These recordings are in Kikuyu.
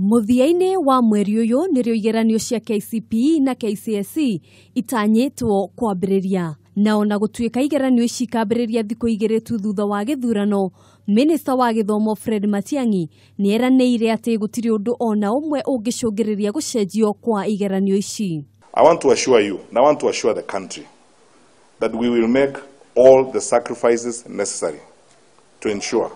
Mũthia-inĩ wa mweri ũyũ nĩrĩo igeranio cia KCPE na KCSE itanyĩtwo kwambĩrĩria. Na ona gũtuĩka igeranio ici ikambĩrĩria thikũ igĩrĩ tu thutha wa gĩthurano, Minista wa gĩthomo Fred Matiang'i nĩ eranĩire atĩ gũtirĩ ũndũ ona ũmwe ũngĩcũngĩrĩria gũcenjio kwa igeranio ici. I want to assure you, and I want to assure the country, that we will make all the sacrifices necessary to ensure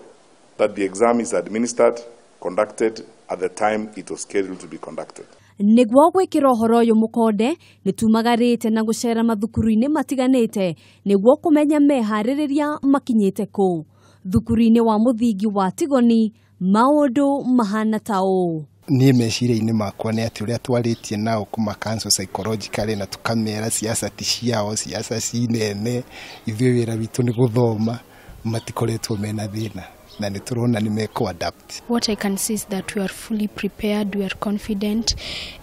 that the exam is administered, conducted at the time it was scheduled to be conducted. Nĩguo gwĩkĩra ũhoro ũyũ mũkonde, nĩ tumagarĩte na gũcera mathukuru-inĩ matiganĩte nĩguo kũmenya meharĩrĩria makinyĩte kũ. Thukuru-inĩ wa mũthingi wa Tigoni maũndũ mahana ta ũũ. Niĩ meciria-inĩ makwa nĩ atĩ ũrĩa twarĩtie nao kuma council psychologically na tũkamera siasa ti ciao, siasa ci nene, ithuĩ wĩra witũ nĩ gũthoma, matikoretwo mena thĩna na nĩ tũrona nĩ mekũ adapt. What I can see is that we are fully prepared, we are confident,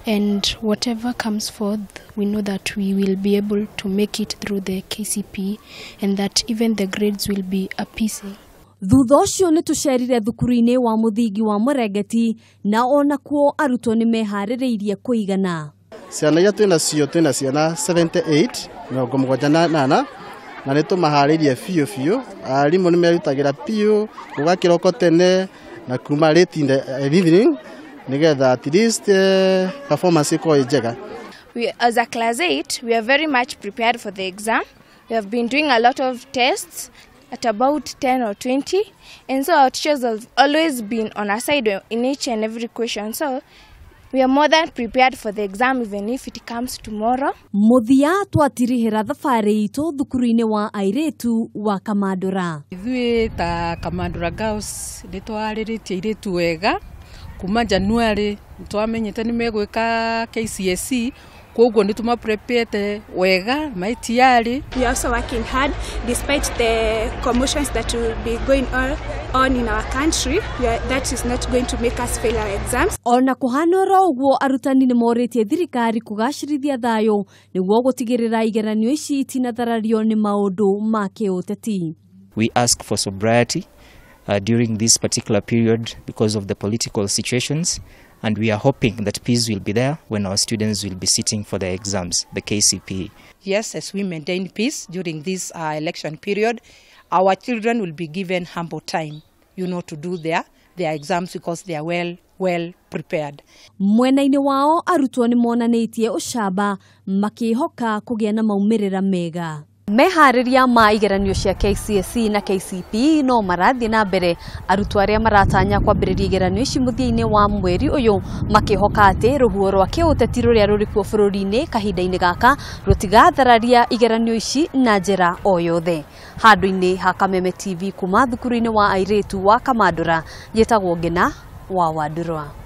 and whatever comes forth, we know that we will be able to make it through the KCPE and that even the grades will be appeasing. Thutha ũcio nĩ tũcerire thukuru-inĩ wa mũthingi wa Mũrengeti na onakuo arutwo nĩ meharĩrĩirie kũigana. Ciana iria twĩnacio twĩna ciana 78 78 na nĩ tũmaharĩirie biũ biũ. Arimũ nĩ merutagĩra biũ kuga kĩroko tene na kuma late in the evening nĩgetha at least performance ĩkorwo ĩ njega. We, as a class 8, we are very much prepared for the exam. We have been doing a lot of tests at about 10 or 20, and so our teachers have always been on our side in each and every question. So we are more than prepared for the exam even if it comes tomorrow. Mũthia twatirihĩra thabarĩ itũ thukuru-inĩ wa airĩtu wa Kamandũra. Ithuĩ ta Kamandũra Girls nĩ twarĩrĩtie airĩtu wega kuma January, nĩ twamenyete nĩ megwĩka KCSE, koguo nĩ tũmaprepete wega maitiarĩ. We are also working hard despite the commotions that will be going on in our country. That is not going to make us fail our exams. Ona kũhana oro ũguo, arutani nĩ morĩtie thirikari kũgacĩrithia thayũ nĩguo gũtigĩrĩra igeranio ici itinatharario nĩ maũndũ ma kĩũteti. We ask for sobriety during this particular period because of the political situations, and we are hoping that peace will be there when our students will be sitting for their exams, the KCPE. Yes, as we maintain peace during this election period, our children will be given ample time, to do their exams because they are well prepared. Mwena-inĩ wao arutwo nĩ monanĩtie ũcamba makĩhoka kũgĩa na maumĩrĩra mega. Meharĩria ma igeranio cia KCSE na KCPE no marathiĩ na mbere. Arutwo arĩa maratanya kwambĩrĩria igeranio ici mũthia-inĩ wa mweri ũyũ makĩhoka atĩ rũhuho rwa kĩũteti rũrĩa rũrĩ kuo bũrũri-inĩ kahinda-inĩ gaka rũtigathararia igeranio ici na njĩra o yothe. Handũ-inĩ ha Kameme TV kuma thukuru-inĩ wa airĩtu wa Kamandũra, njĩtagwo Ngina wa Wandũrwa.